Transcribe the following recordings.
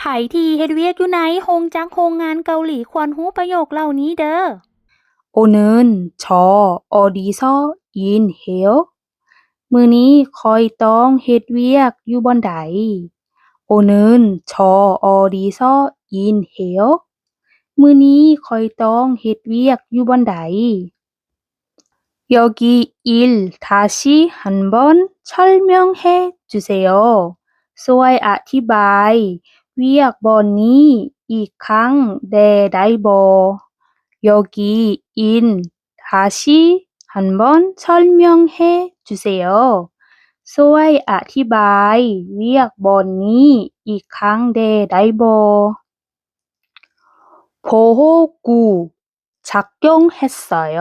ໃຜທີ່ເຮັດວຽກຢູ່ໃນໂຮງຈັກໂຮງງານເກົາຫຼີຄວນຮູ້ປະໂຫຍກເຫຼົ່ານີ້ເດີ້. 오늘은 저 어디서 일해요? ມື້ນີ້ຂ້ອຍຕ້ອງເຮັດວຽກຢູ່ບ່ອນໃດ? 오늘은 저 어디서 일해요? ມື້ນີ້ຂ້ອຍຕ້ອງເຮັດວຽກຢູ່ບ່ອນໃດ? 여기 일 다시 한번 설명해 주세요. ຊ່ວຍອະທິບາຍວຽກບ່ອນນີ້ອີກຄັ້ງແດ່ໄດ້ບໍ່? 여기 일 다시 한번 설명해 주세요. ຊ່ວຍອະທິບາຍວຽກບ່ອນນີ້ອີກຄັ້ງແດ່ໄດ້ບໍ່? 보호구 착용했어요?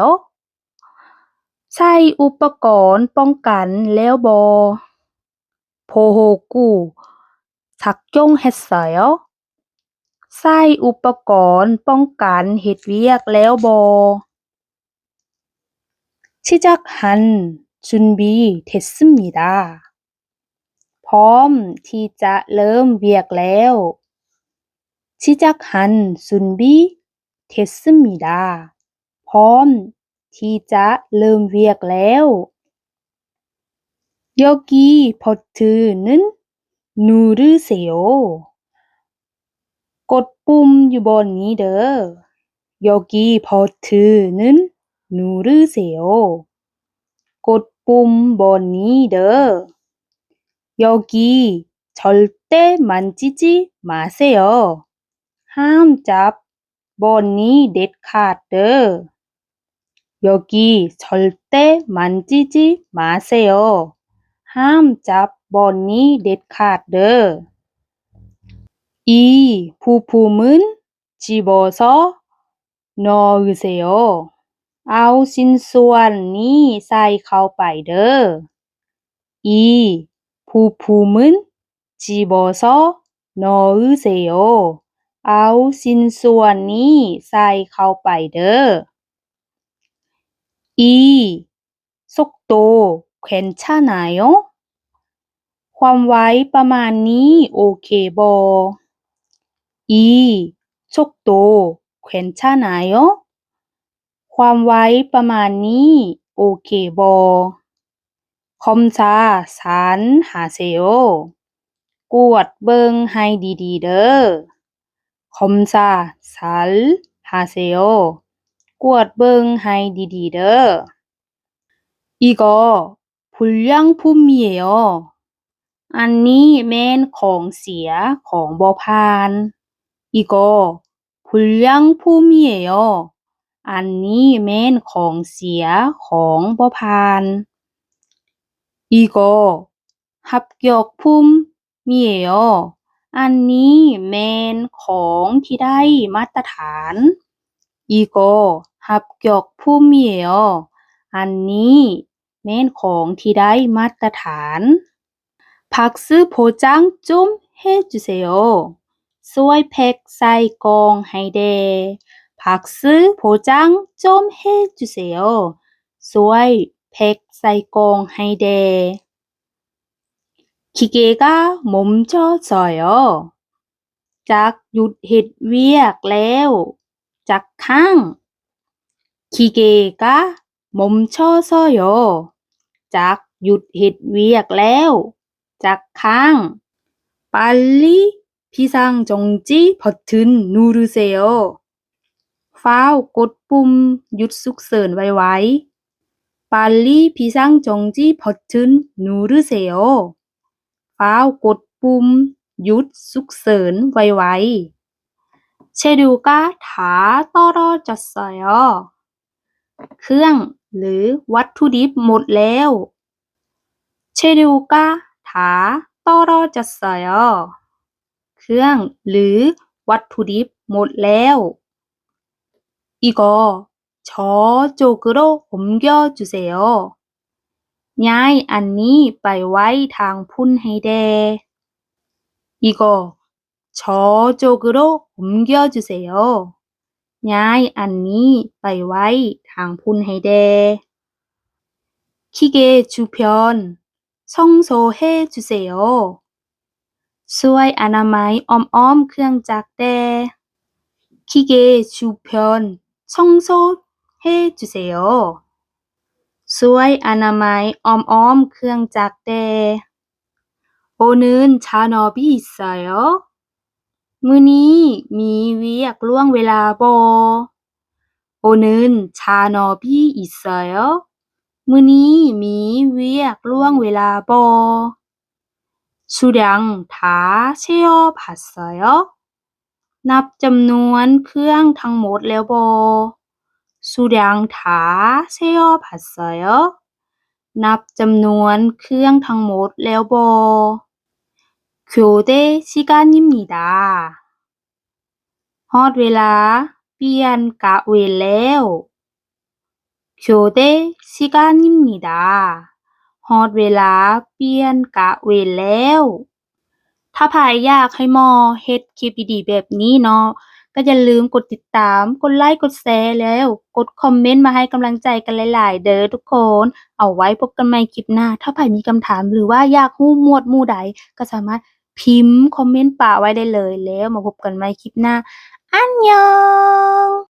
ໃສ່ອຸປະກອນປ້ອງກັນແລ້ວບໍ່? 보호구 착용했어요? ໃສ່ອຸປະກອນປ້ອງກັນເຮັດວຽກແລ້ວບໍ່? 시작할 준비됐습니다. ພ້ອມທີ່ຈະເລີ່ມວຽກແລ້ວ. 시작할 준비 됐습니다. ພ້ອມທີ່ຈະເລີ່ມວຽກແລ້ວ. 여기 버튼을 누르세요. ກົດປຸ່ມຢູ່ບ່ອນນີ້ເດີ້. 여기 버튼을 누르세요. ກົດປຸ່ມບ່ອນນີ້ເດີ້. 여기 절대 만지지 마세요. ຫ້າມຈັບ ບ່ອນນີ້ເດັດຂາດເດີ້. 여기 절대 만지지 마세요. ຫ້າມຈັບບ່ອນນີ້ເດັດຂາດເດີ້. 이 부품은 집어서 넣으세요. ເອົາຊິ້ນສ່ວນນີ້ໃສ່ເຂົ້າໄປເດີ້. 이 부품은 집어서 넣으세요. ເອົາຊິ້ນສ່ວນນີ້ໃສ່ເຂົ້າໄປເດີ້. 이 속도 괜찮아요? ຄວາມໄວປະມານນີ້ໂອເຄບໍ່? 이 속도 괜찮아요? ຄວາມໄວປະມານນີ້ໂອເຄບໍ່? 검사 잘 하세요. ກວດເບິ່ງໃຫ້ດີໆເດີ້. 검사 잘 하세요. ກວດເບິ່ງໃຫ້ດີໆເດີ້. 이거 불량품이에요. ອັນນີ້ແມ່ນຂອງເສຍ, ຂອງບໍ່ຜ່ານ. 이거 불량품이에요. ອັນນີ້ແມ່ນຂອງເສຍ, ຂອງບໍ່ຜ່ານ. 이거 합격품이에요. ອັນນີ້ແມ່ນຂອງທີ່ໄດ້ມາດຕະຖານ. 이거 합격품이에요. ອັນນີ້ ແມ່ນຂອງທີ່ໄດ້ມາດຕະຖານ. 박스 포장 좀 해주세요. ຊ່ວຍແພັກໃສ່ກ່ອງໃຫ້ແດ່. 박스 포장 좀 해주세요. ຊ່ວຍແພັກໃສ່ກ່ອງໃຫ້ແດ່. 기계가 멈춰서요. ຈັກຢຸດເຮັດວຽກແລ້ວຈັກຄັ້ງ. 기계가 멈춰서요. ຈັກຢຸດເຮັດວຽກແລ້ວຈັກຄັ້ງ. 빨리 비상정지 버튼 누르세요. ຟ້າວກົດປຸ່ມຢຸດສຸກເສີນໄວໆ. 빨리 비상정지 버튼 누르세요. ຟ້າວກົດປຸ່ມຢຸດສຸກເສີນໄວໆ. 재료가 다 떨어졌어요. ເຄື່ອງ ຫຼື ວັດຖຸດິບໝົດແລ້ວ. 재료가 다 떨어졌어요. ເຄື່ອງ ຫຼື ວັດຖຸດິບໝົດແລ້ວ. 이거 저쪽으로 옮겨주세요. ຍ້າຍອັນນີ້ໄປໄວ້ທາງພຸ້ນໃຫ້ແດ່. 이거 저쪽으로 옮겨주세요. ຍ້າຍອັນນີ້ໄປໄວ້ທາງພຸ້ນໃຫ້ແດ່. 기계 주변 청소해 주세요. ຊ່ວຍອະນາໄມອ້ອມໆເຄື່ອງຈັກແດ່. 기계 주변 청소해 주세요. ຊ່ວຍອະນາໄມອ້ອມໆເຄື່ອງຈັກແດ່. 오늘은 잔업이 있어요. ມື້ນີ້ມີວຽກລ່ວງເວລາບໍ່? 오늘은 잔업이 있어요. ມື້ນີ້ມີວຽກລ່ວງເວລາບໍ່? 수량 다 세어 봤어요. ນັບຈຳນວນເຄື່ອງທັງໝົດແລ້ວບໍ່? 수량 다 세어 봤어요. ນັບຈຳນວນເຄື່ອງທັງໝົດແລ້ວບໍ່? 교대 시간입니다. ຮອດເວລາປ່ຽນກະເວັນແລ້ວ. 교대 시간입니다. ຮອດເວລາປ່ຽນກະເວັນແລ້ວ. ຖ້າໃຜຢາກໃຫ້ໝໍເຮັດຄລິບດີໆແບບນີ້ເນາະ ກໍຢ່າລືມກົດຕິດຕາມ, ກົດໄລ, ກົດແຊ ແລ້ວກົດຄອມເມັນມາໃຫ້ກຳລັງໃຈກັນຫຼາຍໆເດີທຸກຄົນ. ເອົາໄວ້ພົບກັນໃໝ່ຄລິບໜ້າ. ຖ້າໃຜມີຄຳຖາມ ຫຼືວ່າຢາກຮູ້ໝວດໝູ່ໃດ ກໍສາມາດພິມຄອມເມັນປະໄວ້ໄດ້ເລີຍ. ແລ້ວມາພົບກັນໃໝ່ຄລິບໜ້າ. 안녕.